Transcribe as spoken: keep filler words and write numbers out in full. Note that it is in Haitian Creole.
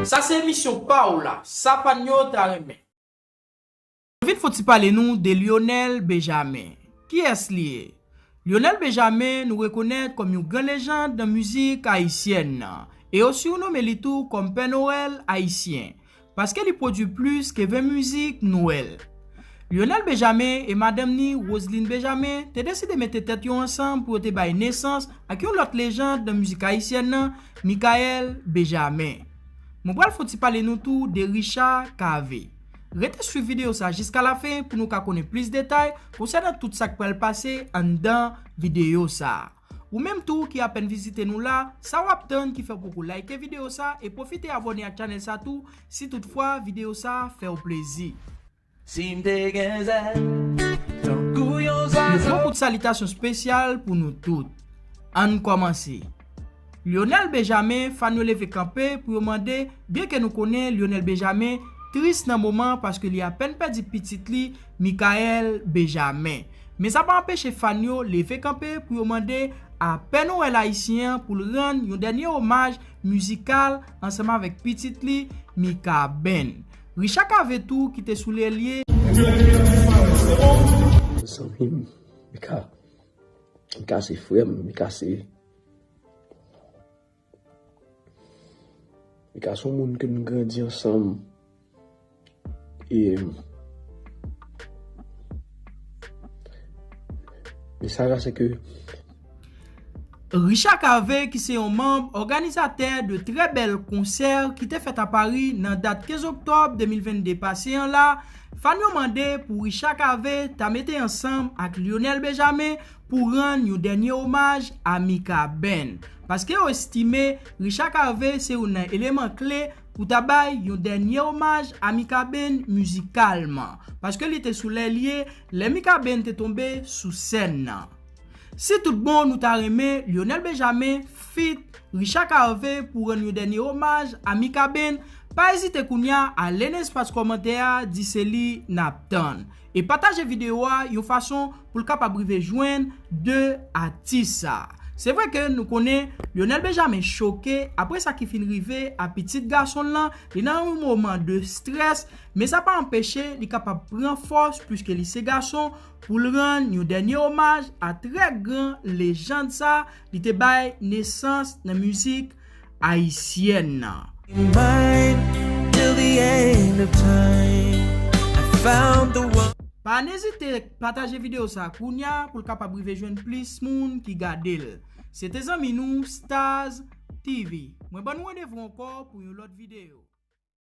Sa se emisyon pa w la, sa fan yo ta renmen. Ann vin fon ti pale nou de Lionel Benjamin. Kiyès li ye? Lionel Benjamin nou rekonèt kòm yon gran lejand nan mizik ayisyèn nan, e yo siwnome li tou kòm Pè Nwèl ayisyen, paske li pwodui plis ke ven mizik Nwèl. Lionel Benjamin e madanm ni, Roseline Benjamin, te deside mete tèt yo ansanm pou yo te bay nesans ak yon lòt lejand nan mizik ayisyèn nan, Michaël Benjamin. Mwen pral fon ti pale nou tou de Richard Cavé. Rete swiv videyo sa jiska lafen pou nou ka konnen plis detay konsènan tout sa k pral pase anndan videyo sa. Ou menm tou ki apèn vizite nou la, sa w ap tann ki fè w poko like videyo sa e pwofite abòne ak chanèl sa tou si toutfwa videyo sa fè w plezi. Si m te gen zèl, tankou yon zwazo. Yon gwo kout salitasyon espesyal pou nou tout. Ann kòmanse. Lionel Benjamin, fan yo leve kanpe pou yo mande, byenke nou konnen Lionel Benjamin tris nan moman paske li apèn pèdi pitit li, Michaël Benjamin. Men sa pa anpeche fan yo leve kanpe pou yo mande a Pè Nwèl ayisyen an pou l rann yon dènye omaj mizikal ansanm avèk pitit li, Mikaben. Richard Cavé tou ki te sou lè l ye. Zanmi m, Mika, Mika se frè m, Mika se, Mika se yon moun ke n grandi ansanm. E, mesaj la se ke Richard Cavé, ki se yon manm òganizatè de trè bèl konsè ki te fèt a Paris nan dat kenz oktòb de mil vennde pase an la, fan yo mande pou Richard Cavé ta mete ansanm ak Lionel Benjamin pou rann yon dènye omaj a Mikaben, paske yo estime Richard Cavé se youn nan eleman kle pou ta bay yon dènye omaj a Mikaben mizikalman, paske li te sou lè l ye lè Mikaben te tonbe sou sèn nan. Si tout bon nou ta renmen Lionel Benjamin feat Richard Cavé pou rann yon dènye omaj a Mikaben, pa ezite kounye a ale nan espas kòmantè a, di se li n ap tann. E pataje videyo a yon fason pou l kapab rive jwenn de atis sa. Se vre ke nou konnen Lionel Benjamin choke apre sa ki fin rive a pitit gason l lan, li nan yon moman de strès, men sa pa anpeche li kapab pran fòs, piske li se gason, pou l rann yon dènye omaj a trè gran lejand sa li te bay nesans nan mizik ayisyèn nan. Mine till the end of time. I found the one. Pa n ezite pataje videyo sa kounye a pou l kapab rive jwenn plis moun ki gade l. Se te zanmi nou, Stars T V. Mwen ban nou randevou ankò pou yon lòt videyo.